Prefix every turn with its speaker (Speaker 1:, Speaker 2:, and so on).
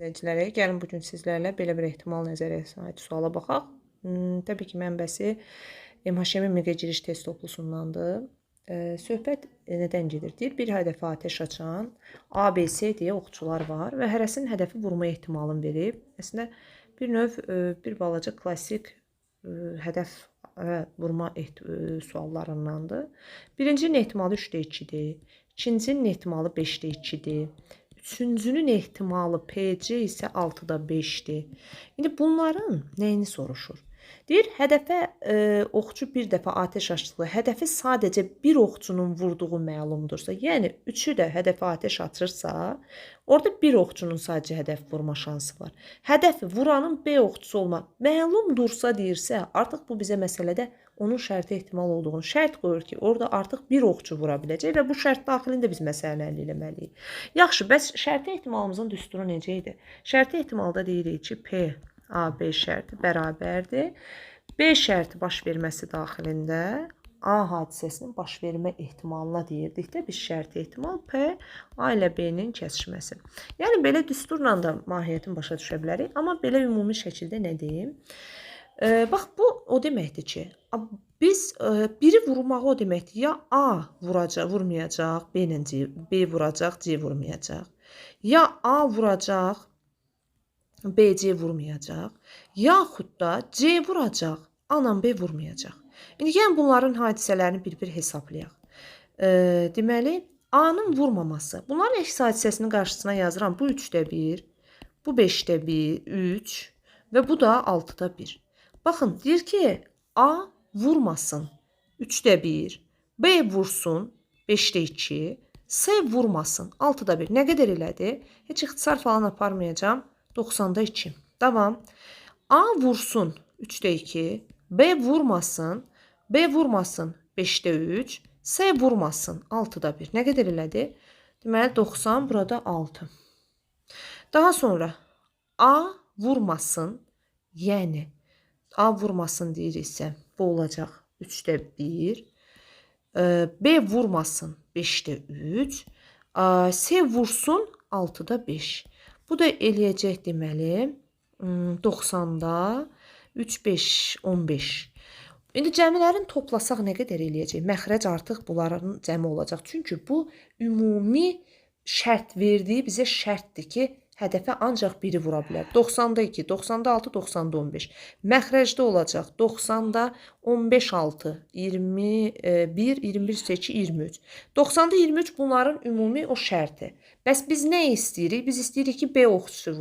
Speaker 1: İzləyiciləri, gəlin bu gün sizlərlə belə bir ehtimal nəzəriyyəsinə aid suala baxaq. Təbii ki, mənbəsi MHM MİQ giriş test toplusundandır. Söhbət nədən gedir? Deyir, bir hədəfə atəş açan A, B, C deyə oxçular var və hərəsinin hədəfi vurma ehtimalını verib. Əslində, bir növ bir balaca klassik hədəf vurma suallarındandır. Birincinin ehtimalı 3-də 2-dir, ikincinin ehtimalı 5-də 2-dir. Üçüncünün ehtimalı PC isə 6-da 5-dir. İndi bunların nəyini soruşur? Deyir, hədəfə oxçu bir dəfə atəş açdığı, hədəfi sadəcə bir oxçunun vurduğu məlumdursa, yəni üçü də hədəfə atəş açırsa, orada bir oxçunun sadəcə hədəf vurma şansı var. Hədəfi vuranın B oxçusu olma məlumdursa deyirsə, artıq bu bizə məsələdə onun şərti ehtimal olduğunu şərt qoyur ki, orada artıq bir oxçu vura biləcək və bu şərt daxilində biz məsələni həll eləməliyik. Yaxşı, bəs şərti ehtimalımızın düsturu necə idi? Şərti ehtimalda deyirik ki, P, A, B şərti bərabərdir. B şərti baş verməsi daxilində A hadisəsinin baş vermə ehtimalına deyirdik də biz şərti ehtimal P, A ilə B-nin kəsişməsi. Yəni belə düsturla da mahiyyətini başa düşə bilərik, amma belə ümumi şəkildə nə deyim? Bax bu o deməkdir ki, biz biri vurmağı o deməkdir. Ya A vuracaq, vurmayacaq, B ilə C, B vuracaq, C vurmayacaq. Ya A vuracaq, B, C vurmayacaq. Yaxud da C vuracaq, A ilə B vurmayacaq. İndi gəlin bunların hadisələrini bir-bir hesablayaq. Deməli, A-nın vurmaması. Bunların əks hadisəsinin qarşısına yazıram. Bu 3-də 1, bu 5-də 1, 3 və bu da 6-da 1. Baxın, deyir ki, A vurmasın 3-də 1, B vursun 5-də 2, C vurmasın 6-da 1. Nə qədər elədi? Heç ixtisar falan aparmayacağam. 90-da 2. Davam. A vursun 3-də 2, B vurmasın, B vurmasın 5-də 3, C vurmasın 6-da 1. Nə qədər elədi? Deməli 90, burada 6. Daha sonra A vurmasın, yəni A vurmasın deyiriksə, bu olacaq 3-də 1. B vurmasın 5-də 3. C vursun 6-da 5. Bu da eləyəcək deməli 90-da 3, 5, 15. İndi cəmilərin toplasaq nə qədər eləyəcək? Məxrəc artıq bunların cəmi olacaq. Çünki bu ümumi şərt verdiyi bizə şərtdir ki, hədəfə ancaq biri vura bilər. 90-da 2, 90-da 6, 90-da 15. Məxrəcdə olacaq 90-da 15, 6, 21, 21, 8, 23. 90-da 23 bunların ümumi o şərti. Bəs biz nə istəyirik? Biz istəyirik ki, B oxçusu